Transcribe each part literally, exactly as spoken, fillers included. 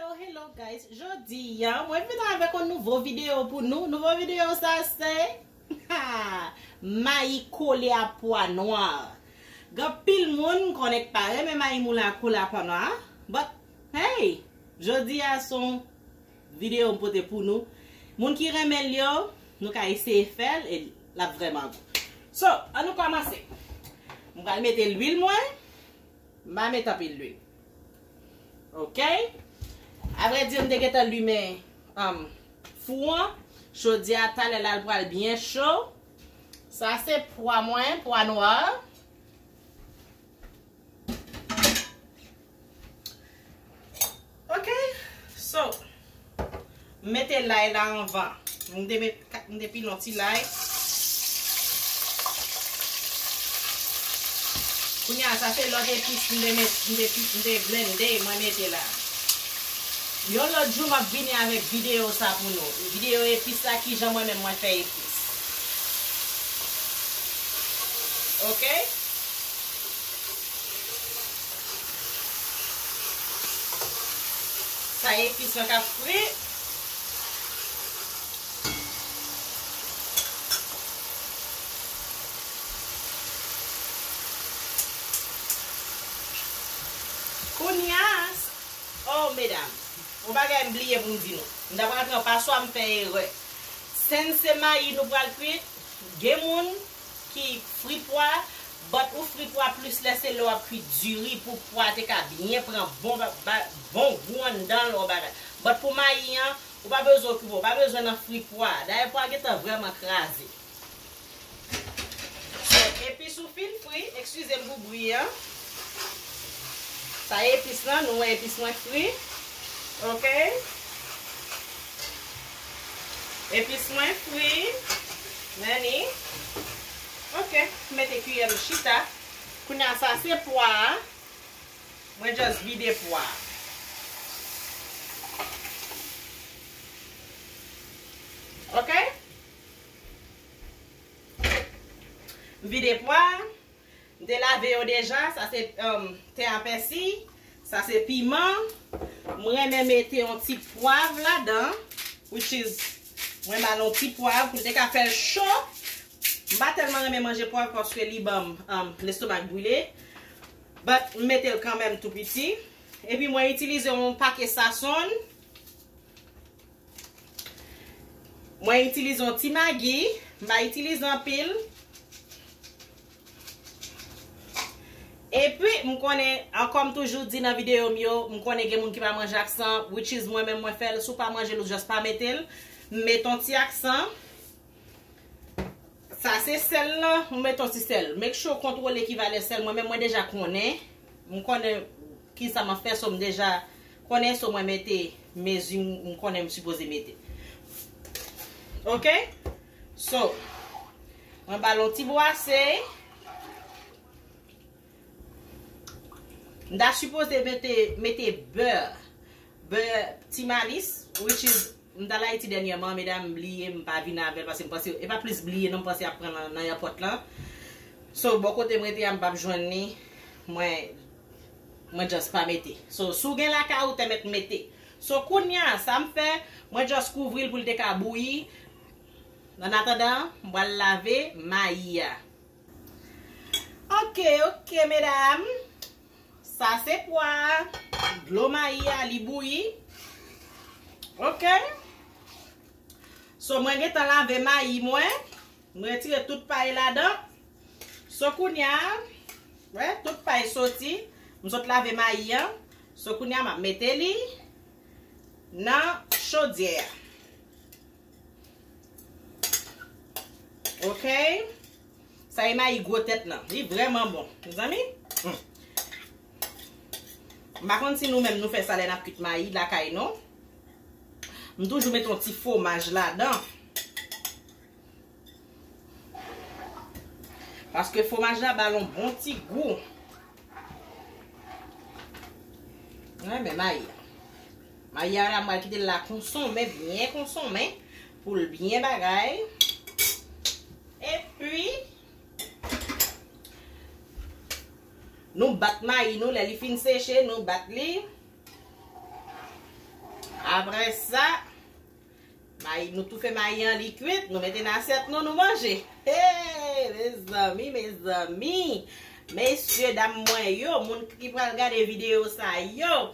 Hello, hello guys, jodi a mwen vin avèk yon nouvo videyo pou nou. Nouvo videyo sa se mayi kole a pwa nwa. Gen pil moun m konnen k pa renmen mayi moulen ak kole a pwa nwa. But hey, jodi a se yon videyo m pote pou nou. Moun ki renmen l yo, nou ka eseye fè l e l ap vrèman gou. So, ann nou kòmanse. M pral mete lwil mwen. M pa met anpil lwil. Ok? Avrèdi, m te gentan limen, um, fou an. Chodi a, talè la, l pral byen cho. Sa se pwa mwen, pwa nwa. Ok? So, m mete lay la anvan. M te met, m te pile yon ti lay. Kounye a, sa se lòt epis m te met, m te, pi- m te blende, mwen mete la. Yon lòt jou, m ap vini avèk videyo sa pou nou. Videyo epis la, kijan mwen menm mwen fè epis. Ok? Sa epis lan k ap fri. Kounye a, oh, medam, yon bagay m bliye pou m di nou. M ta pral pran paswa, m fè erè. Sèn se mayi nou pral kwit. Gen moun ki fri pwa, but ou fri pwa plis lè se lè w ap kwit diri pou pwa te ka byen pran bon, ba- bon gou anndan l, yon bagay. But pou mayi an, ou pa bezwen okipe, ou pa bezwen nan fri pwa. Dayè, pwa gentan vrèman kraze. So, epis ou fin fri, eskize m pou bri an. Sa epis lan, nou wè epis mwen fri. Ok. Epis mwen fri. Men li. Ok, m mete kiyè m chita. Kounye a, sa se pwa a. Mwen just vide pwa a. Ok? M vide pwa a. M te lave yo deja. Sa se, um, ten a pèsi. Sa se piman. M renmen mete yon ti pwav ladan. Which is, mwen ba l yon ti pwav pou l te ka fè l cho. M pa tèlman renmen manje pwav paske li ban m, um, lestomak brile. But m mete l kanmenm tou piti. Epi mwen itilize yon pake sasonn. Mwen itilize yon ti magi, m pa itilize anpil. Epi, m konnen, an, kòm toujou di nan videyo m yo, m konnen gen moun ki pa manje aksan, which is mwen menm mwen fè l, si w pa manje l, ou just pa mete l. M met yon ti aksan. Sa se sèl lan, ou met yon ti sèl. Make sure w kontwole ekivalè sèl. Mwen menm, mwen deja konnen. M konnen kisa m ap fè, so m deja konnen, so mwen mete mezi m, m konnen m sipoze mete. Ok? So, mwen ba l yon ti bwase. M ta sipoze mete, mete bè. Bè Ti Malis, which is, m t al Ayiti dènyèman, medam, m bliye, m pa vin avè l, paske m panse, e pa plis bliye non, m panse y ap pran nan, nan èpòt lan. So, bò kote m rete a, m p ap jwenn li. Mwen, mwen just pa mete. So, si w gen lakay ou, te mèt mete. So, kounye a, sa m fè, mwen just kouvri l pou l te ka bouyi. Annatandan, m pral lave mayi a. Ok, ok, medam. Sa se pwa a. Dlo mayi a, li bouyi. Ok. So, mwen gentan lave mayi mwen. Mwen retire tout pay ladan. So, kounye a, wè, tout pay soti. M sot lave mayi an. So, kounye a, m ap mete li nan chodyè a. Ok. Sa e mayi gwo tèt lan. Li vrèman bon, mezanmi. Hmm. M pa konn si nou menm nou fè sa lè n ap kwit mayi lakay nou. M toujou met yon ti fwomaj ladan. Paske fwomaj la ba l yon bon ti gou. Mwen renmen mayi a. Mayi a la, mwen kite l la konsonmen, byen konsonmen, pou l byen bagay. Epi, nou bat mayi nou, lè li fin seche, nou bat li. Apre sa, mayi, nou toufe mayi an, li kwit, nou mete nan asyèt nou, nou manje. Hey, mezanmi, mezanmi. Mesye dam mwen yo, moun ki pral gade videyo sa yo,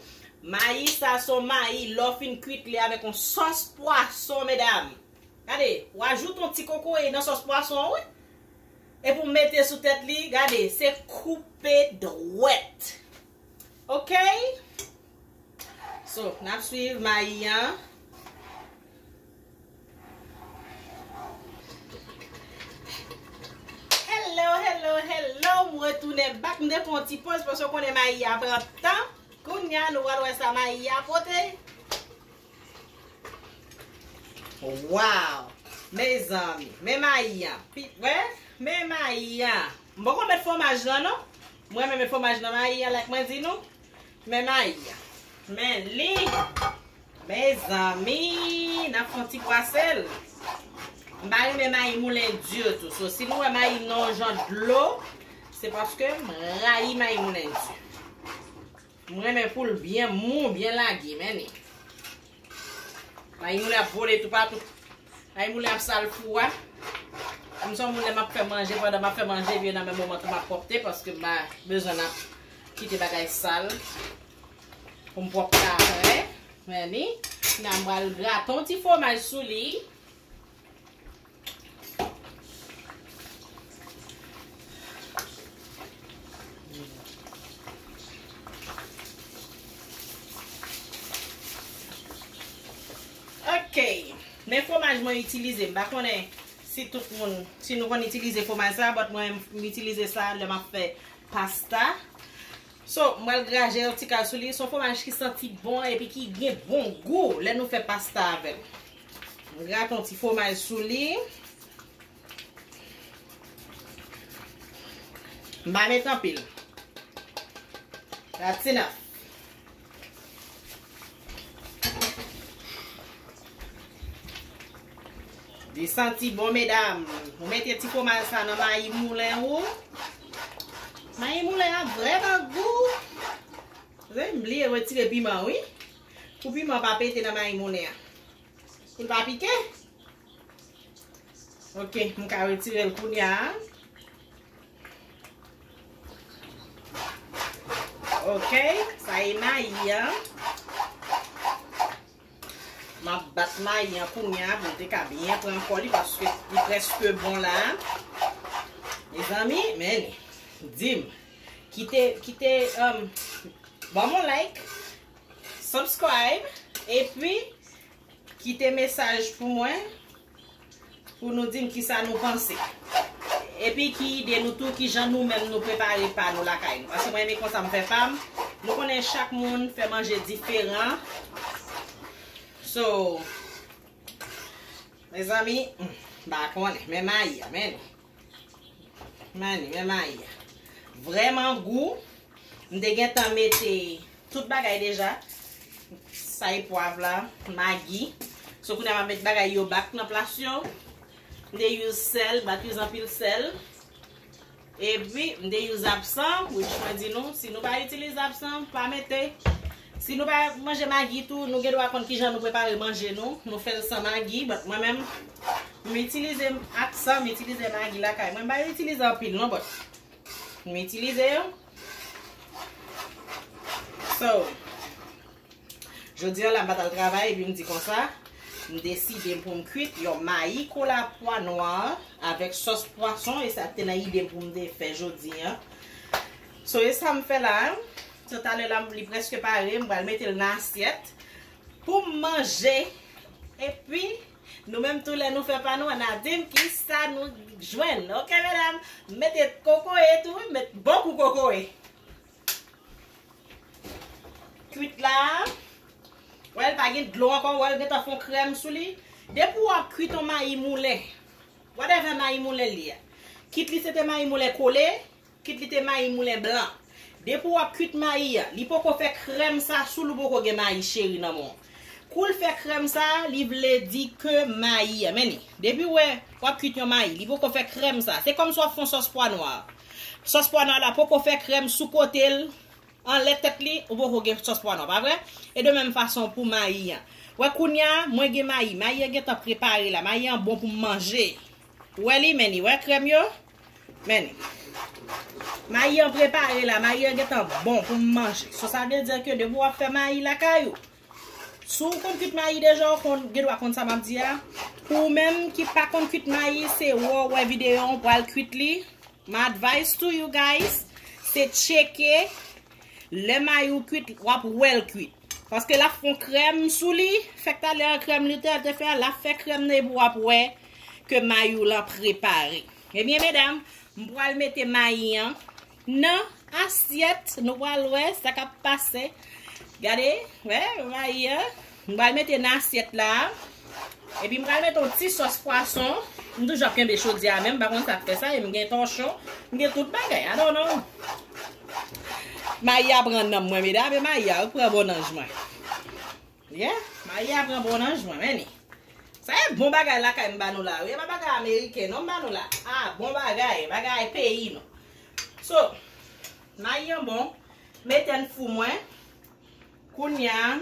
mayi sa se yon mayi, lè w fin kwit li avèk yon sòs pwason, medam. Gade, w ajoute yon ti kokoye nan sòs pwason an, wi. Epi w mete sou tèt li, gade, se koupe dwèt. Ok? So, n ap swiv mayi an. Hello, hello, hello, m retounen back. M te fè yon ti pòz paske w konnen mayi a pran tan. Kounye a, nou pral wè sa mayi a pote. Wow! Mezanmi, men mayi an. Pi- Wè, men mayi an. M poko met fwomaj lan non. Mwen renmen met fwomaj nan mayi an, like mwen di nou. Men mayi an. Men li. Mezanmi, n ap fè yon ti bwase l. M pa renmen mayi moulen ditou. So, si nou wè mayi m nan yon jan dlo, se paske m rayi mayi moulen di. M renmen pou l byen mou, byen lage, men li. Mayi moulen ap vole toupatou. Mayi moulen ap sal fou a. M se yon moun lè m ap fè manje, pandan m ap fè manje, epi nan menm moman tou m ap pwòpte, paske m pa bezwen n ap kite bagay sal pou m pwòpte aprè. Men li, nan m pral grate yon ti fwomaj sou li. Ok. Men fwomaj mwen itilize, m pa konnen si tout moun, si nou konn itilize fwomaj sa, but mwen, m itilize sa lè m ap fè pasta. So, m pral graje yon ti kal sou li. Se yon fwomaj ki santi bon epi ki gen bon gou lè nou fè pasta avè l. M grate yon ti fwomaj sou li. M pa met anpil. That's enough. Li santi bon, medam. Ou mete ti fwomaj sa nan mayi moulen ou. Mayi moulen an vrèman gou. Wi, m bliye retire piman, wi. Pou piman pa pete nan mayi moulen an. Pou l pa pike. Ok, m ka retire l kounye a. Ok, sa e mayi an. M ap bat mayi an kounye a pou l te ka byen pran kò li paske li prèske bon la. Mezanmi, men li. Di m. Kite, kite, um, ban m yon like, subscribe, epi kite mesaj pou mwen, pou nou di m kisa nou panse. Epi ki ide nou tou, kijan nou menm nou prepare pa nou lakay nou. Paske mwen renmen konsa m fè pa m. Nou konnen chak moun fè manje diferan. So, mezanmi, m pa konnen. Men mayi a, men li. Men li, men mayi a. Vrèman gou. M te gentan mete tout bagay deja. Sa e pwav la, magi. So, kounye a m ap met bagay yo back nan plas yo. M te use sèl, m pa t use anpil sèl. Epi, m te use absan, which mwen di nou, si nou pa itilize absan, pa mete. Si nou pa manje magi tou, nou gen dwa konn kijan nou prepare manje nou. Nou fè l san magi, but mwen menm, m itilize absan, m itilize magi lakay mwen. M pa itilize anpil non, but m itilize yo. So, jodi a la, m pa t al travay, epi m di konsa, m deside pou m kwit yon mayi kola pwa nwa avèk sòs pwason, e sa te nan ide m pou m te fè jodi a. So, e sa m fè la, so, talè la, li prèske pare, m pral mete l nan asyèt pou m manje. Epi, nou menm tou lè nou fè pa nou, ann a di m kisa nou jwenn. Ok, medam? Mete kokoye tou, wi, met bon kou kokoye. Kwit la. Wè, l pa gen dlo ankò, wè, l gentan fè yon krèm sou li. Depi w ap kwit yon mayi moulen, whatever mayi moulen li a. Kit li se te mayi moulen kole, kit li te mayi moulen blan. Depi w ap kwit mayi a, li poko fè krèm sa sou l, ou poko gen mayi cheri nan men w. Kou l fè krèm sa, li vle di ke mayi a, men li. Depi w wè w ap kwit yon mayi, li poko fè krèm sa. Se kòmsi w ap fè yon sòs pwa nwa. Sòs pwa nwa la poko fè krèm sou kote l, anlè tèt li, ou poko gen sòs pwa nwa, pa vre? E de menm fason pou mayi an. Wè kounye a, mwen gen mayi. Mayi an gentan prepare la. Mayi an bon pou m manje. Wè li, men li. Wè krèm yo? Men li. Mayi an prepare la. Mayi an gentan bon pou m manje. So, sa vle di ke depi w ap fè mayi lakay ou, si w konn kwit mayi deja, ou konn, gen dwa konn sa m ap di a. Pou ou menm ki pa konn kwit mayi, se wè w wè videyo an, ou pral kwit li. My advice to you guys, se tcheke lè mayi ou kwit, w ap wè l kwit. Paske l ap fè yon krèm sou li, fèk talè a krèm li te, te fè a, l ap fè krèm nan epi w ap wè ke mayi w lan prepare. Ebyen, medam, m pral mete mayi an nan asyèt, nou pral wè sa k ap pase. Gade, wè, mayi an. M pral mete nan asyèt la. Epi m pral mete yon ti sòs pwason. M toujou ap kenbe chodyè a menm, m pa konn sa k fè sa, e m gen tòchon, m gen tout bagay. I don't know. Mayi a pran nanm mwen, medam, e mayi a pran bon nanj mwen. Yeah, mayi a pran bon nanj mwen, men li. Sa e bon bagay lakay m ba nou la, wi. E pa bagay ameriken, non, m ba nou la. Ah, bon bagay, bagay peyi nou. So, mayi an bon, mete n fou mwen. Kounye a,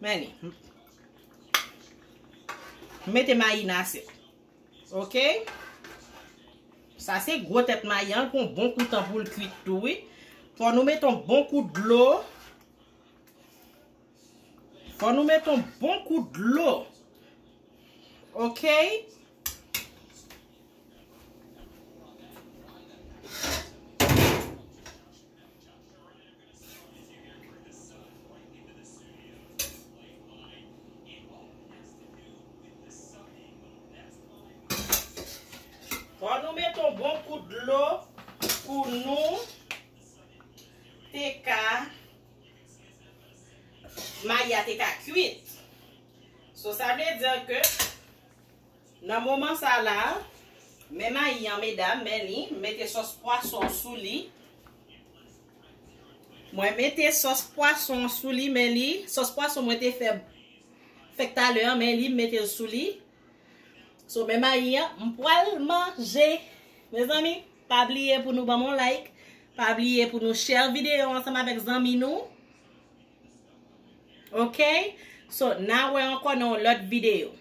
men li. M mete mayi nan asyèt. Ok? Sa se gwo tèt mayi an, l pran bon kou tan pou l kwit tou, wi. Fò nou mete yon bon kou dlo. Fò nou mete yon bon kou dlo. Ok? Fò nou mete yon bon kou dlo pou nou te ka, mayi a te ka kwit. So, sa vle di ke nan moman sa la, men mayi an, medam, men li, m mete sòs pwason sou li. Mwen mete sòs pwason sou li, men li, sòs pwason mwen te fè fèk talè an, men li, m mete l sou li. So, men mayi an, m pral manje. Mezanmi, pa bliye pou nou ban m yon like. Pa bliye pou nou share videyo ansanm avèk zanmi nou. Ok? So, n a wè ankò nan yon lòt videyo.